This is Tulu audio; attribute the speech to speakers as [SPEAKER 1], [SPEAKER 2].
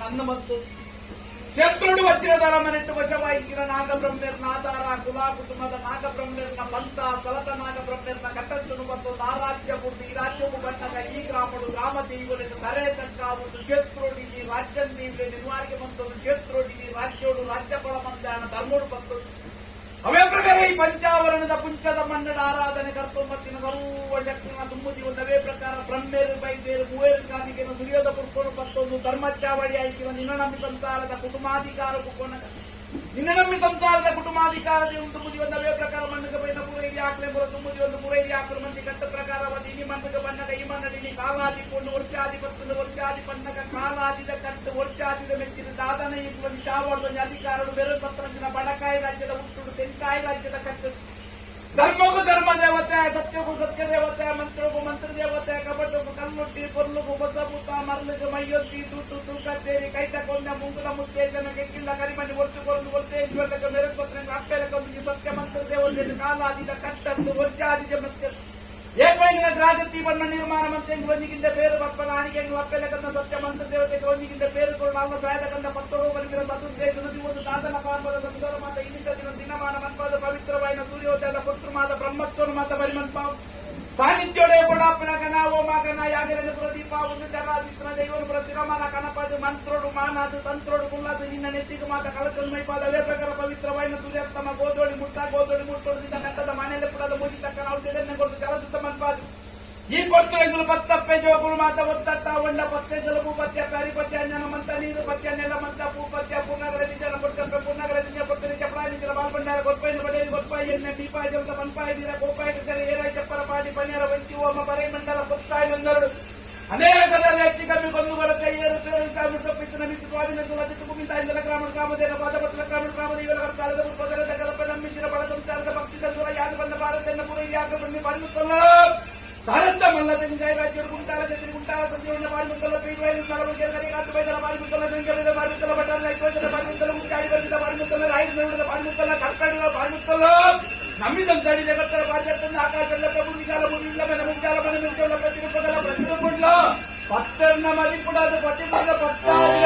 [SPEAKER 1] ನನ್ನ ಮತ್ತು ಶತ್ರುಡು ವಜ್ರಧರ ಮನೆಟ್ಟು ವಶವಾಯಿಕಿನ ನಾಗಬ್ರಹ್ಮೆರ್ನ ಆಧಾರ ಕುಲಾ ಕುಟುಂಬದ ನಾಗಬ್ರಹ್ಮೆರ್ನ ಪಂಥ ಸಲತ ನಾಗಬ್ರಹ್ಮೆರ್ನ ಕಟ್ಟಂತನು ಮತ್ತು ಆ ರಾಜ್ಯ ಪೂರ್ತಿ ಈ ರಾಜ್ಯವು ಬಣ್ಣಗ ಈ ಗ್ರಾಮಡು ಗ್ರಾಮ ದೇವುలను ತರೆ ತಕ್ಕಾವುದು ಶತ್ರುಡಿ ಈ ರಾಜ್ಯ ದೇವುಲೆ ನಿರ್ವಾರಿಗೆ ಬಂತು ಶತ್ರುಡಿ ಈ ರಾಜ್ಯೋಡು ರಾಜ್ಯ ಫಲ ಮಂದಾನ ಧರ್ಮೋಡು ಬಂತು. ಅವೇ ಪ್ರಕಾರ ಈ ಪಂಚಾವರಣದ ಪುಂಚದ ಮನ್ನಡ ಆರಾಧನೆ ಕರ್ತೊಂಬತ್ತಿನ ಸರ್ವ ಶಕ್ತಿನ ತುಂಬುದಿ ಒಂದವೇ ಪ್ರಕಾರ ಬ್ರಹ್ಮೇರು ಬೈದೇರು ಮೂವೇರು ಕಾನಿಗೆನು ದುರ್ಯೋಧ ಪುಷ್ಪನು ಪತ್ತೊಂದು ಧರ್ಮಚಾವಡಿ ಆಯ್ಕಿನ ನಿನ್ನ ನಂಬಿ ಸಂಸಾರದ ಕುಟುಂಬಾಧಿಕಾರ ಪುಕ್ಕೊನ ನಿನ್ನ ನಂಬಿ ಸಂಸಾರದ ಕುಟುಂಬಾಧಿಕಾರದ ತುಂಬುದಿ ಒಂದವೇ ಪ್ರಕಾರ ಮಣ್ಣಿಗೆ ಬೈನ ಪೂರೈಲಿ ಹಾಕ್ಲೆ ಬರ ತುಂಬುದಿ ಒಂದು ಪೂರೈಲಿ ಹಾಕಲು ಮಂದಿ ಕಟ್ಟ ಪ್ರಕಾರ ಇನಿ ಮಣ್ಣಿಗೆ ಬಣ್ಣಗ ಈ ಮಣ್ಣಡಿ ಕಾಲಾದಿ ಪೊಣ್ಣು ವರ್ಷಾದಿ ಪತ್ತೊಂದು ವರ್ಷಾದಿ ಪನ್ನಗ ಕಾಲಾದಿದ ಕಟ್ಟು ವರ್ಷಾದಿದ ಮೆಚ್ಚಿನ ದಾದನ ಇಬ್ಬರು ಶಾವರ್ದ ಅಧಿಕಾರಡು ಬೇರೆ ಪತ್ರಂಜಿನ ಬಡಕಾಯಿ ರಾಜ್ಯದ ಹುಟ್ಟುಡು ತೆಂಕಾಯಿ ರಾಜ್ಯದ ಕಟ್ಟು ಧರ್ಮಗೂ ಧರ್ಮ ದೇವತೆ, ಸತ್ಯಗೂ ಸತ್ಯ ದೇವತೆ, ಮಂತ್ರಗೂ ಮಂತ್ರ ದೇವತೆ, ಕಪಟಗೂ ಕಲ್ಲುಟ್ಟಿ, ಪೊರ್ಲುಗು ಬೊಸಬೂತ, ಮರಳುಗು ಮೈಯೊತ್ತಿ, ತೂತು ತೂಕತ್ತೇರಿ, ಕೈತ ಕೊಂದ ಮುಂಗುದ ಮುತ್ತೇಜನ ಕೆಕ್ಕಿಲ್ಲ ಕರಿಮಣಿ ಒಟ್ಟು ಕೊರದು ಒತ್ತೇಶ್ವರಕ ಮೇರೆ ಪತ್ರ ಅಪ್ಪೆಲಕೊಂದು ಸತ್ಯ ಮಂತ್ರ ದೇವತೆ ಕಾಲಾದಿದ ಕಟ್ಟದ್ದು ವರ್ಷಾದಿದ ಮತ್ತೆ ಏಕೈನ ಗ್ರಾಗತಿ ಬಣ್ಣ ನಿರ್ಮಾಣ ಮಂತೆ ಒಂಜಿಗಿಂತ ಬೇರು ಬಪ್ಪನ ಆಣಿಗೆ ಅಪ್ಪೆಲಕಂದ ಸತ್ಯ ಮಂತ್ರ ದೇವತೆ ಒಂಜಿಗಿಂತ ಬೇರು ಕೊಡ ಸಾಯದ ಪತ್ತರು ಬಲಿಗಿರ ಸದುದ್ದೇಶ ಒಂದು ದಾದನ ಪಾಂಬದ ಸಂಸಾರ ಮಾತ ಇನಿತ ದಿನ ದಿನಮಾನ ಮನ್ಪಾದ ಪವಿತ್ರವಾಯಿನ ಸೂರ್ಯೋದಯದ ಪುತ್ರಮಾದ ಬ್ರಹ್ಮತ್ವನು ಮಾತ ಬರಿಮನ್ಪ ಸಾನ್ನಿಧ್ಯೋಡೆ ಕೊಡಾಪನ ಕನ ಓಮ ಕನ ಯಾಗರೆಂದು ಪ್ರದೀಪ ಒಂದು ಚರಾದಿತ್ನ ದೈವನು ಪ್ರತಿರಮನ ಕನಪದು ಮಂತ್ರೋಡು ಮಾನಾದು ತಂತ್ರೋಡು ಕುಲ್ಲಾದು ನಿನ್ನ ನೆತ್ತಿಗೆ ಮಾತ ಕಳಕನ್ನು ಮೈಪಾದ ಅವೇ ಪ್ರಕಾರ ಪವಿತ್ರವಾಯಿನ ಸೂರ್ಯಾಸ್ತಮ ಗೋದೋಡಿ ಮುಟ್ಟ ಗೋದೋಡಿ ಮುಟ್ಟೋಡು ಕಟ್ಟದ ಮನೆಯಲ್ಲಿ ಪುಡದ ಮೂಜಿ ತಕ್ಕ ನಾವು ಜಗನ್ನ ಕೊಟ್ಟು ಚಲಸುತ್ತ ಮನ್ಪಾದು ಈ ಕೊಡ್ತುಗಳು ಪತ್ತಪ್ಪೆ ಜೋಗುಳು ಮಾತ ಒತ್ತಟ್ಟ ಒಂಡ ಪತ್ತೆ ಜಲಬು ಪತ್ಯ ಪ್ಯಾರಿ ಪತ್ಯ ಜ್ಞಾನ ಮಂತ ನೀರು ಪತ್ಯ ನೆಲ ಮಂತ ಪೂ ಪತ್ಯ ಪೂರ್ಣಗಳ ನಿಜನ ಕೊಟ್ಟಪ್ಪೆ ಪೂರ್ಣಗಳ ನಿಜ ಕೊಟ್ಟರೆ ಚಪಳ ನಿಜನ ಬಾಲ್ಬಂಡಾರ ಗೊಪ್ಪೈನ ಬಡೇರಿ ಗೊಪ್ಪಾಯಿ ಎನ್ನ ದೀಪಾಯ ಜಂತ ಮನ್ಪಾಯ ದೀರ ಗೋಪಾಯ ಕರೆ ಏರಾಯ ಚಪ್ಪರ ಪಾಡಿ ಪನ್ಯಾರ ವಂಚಿ ಓಮ ಬರೈ ಮಂಡಲ ಕೊತ್ತಾಯ ನಂದರಡು ಅನೇಕ ಹೆಚ್ಚು ಕಮ್ಮಿ ಕೊಂದು ಬರುತ್ತೆ ಏರು ಪೇರು ಕಾಮಿ ತಪ್ಪಿತ್ತು ನಮಿತ್ತು ಸ್ವಾಮಿನ ತುಲದಿತ್ತು ಕುಮಿತ ಇಂದಲ ಗ್ರಾಮ ಕಾಮದೇನ ಪಾದಪತ್ರ ಗ್ರಾಮ ಗ್ರಾಮ ದೇವರ ಕಾಲದ ಪದರ ಕಲಪ ನಂಬಿಸಿನ ಬಳ ಸಂಸಾರದ ಭಕ್ತಿ ಸುರ ಯಾರು ಬಂದ ಭಾರತನ್ನ ಪುರ ಯಾಕ ಬಂದು ಪಾಲ್ಮುತ್ತಲ್ಲ ಭಾರತ ಮಲ್ಲ ತೆಂಗಾಯ ರಾಜ್ಯರು ಗುಂಟಾಲ ಜತ್ರಿ ಗುಂಟಾಲ ಸಂಜೀವನ ಬಾಲ್ಮುತ್ತಲ ಪೀಡುವೈಲು ಸರವಗೆ ಕರಿಗಾತು ಬೈದರ ಬಾಲ್ಮುತ್ತಲ ಬೆಂಗಳೂರ ಬಾಲ್ಮುತ್ತಲ ಬಟರ್ ಲೈಕೋದರ ಬಾಲ್ಮುತ್ತಲ ಮುಚ್ಚಾಡಿ ಬಂದಿದ್ದ ಬಾಲ್ಮುತ್ತಲ ರಾಯರ ನಡುವ ಬಾಲ್ಮುತ್ತಲ ಕರ್ಕಡುವ ಬಾಲ್ಮುತ್ತಲ ನಮ್ಮಿದಂತಡಿ ಜಗತ್ತರ ಬಾಧ್ಯತಂದ ಆಕಾಶಲ್ಲ ಪ್ರಭು ವಿಶಾಲ ಭೂಮಿ ಇಲ್ಲ ಮನ ಮುಚ್ಚಾಲ ಮನ ಮುಚ್ಚಲ ಪ್ರತಿರೂಪಗಳ ಪ್ರತಿರೂಪಗಳ ಪತ್ತರ್ನ ಮದಿಪುಡಾದ ಪತಿಪುಡ ಪತ್ತಾಯ.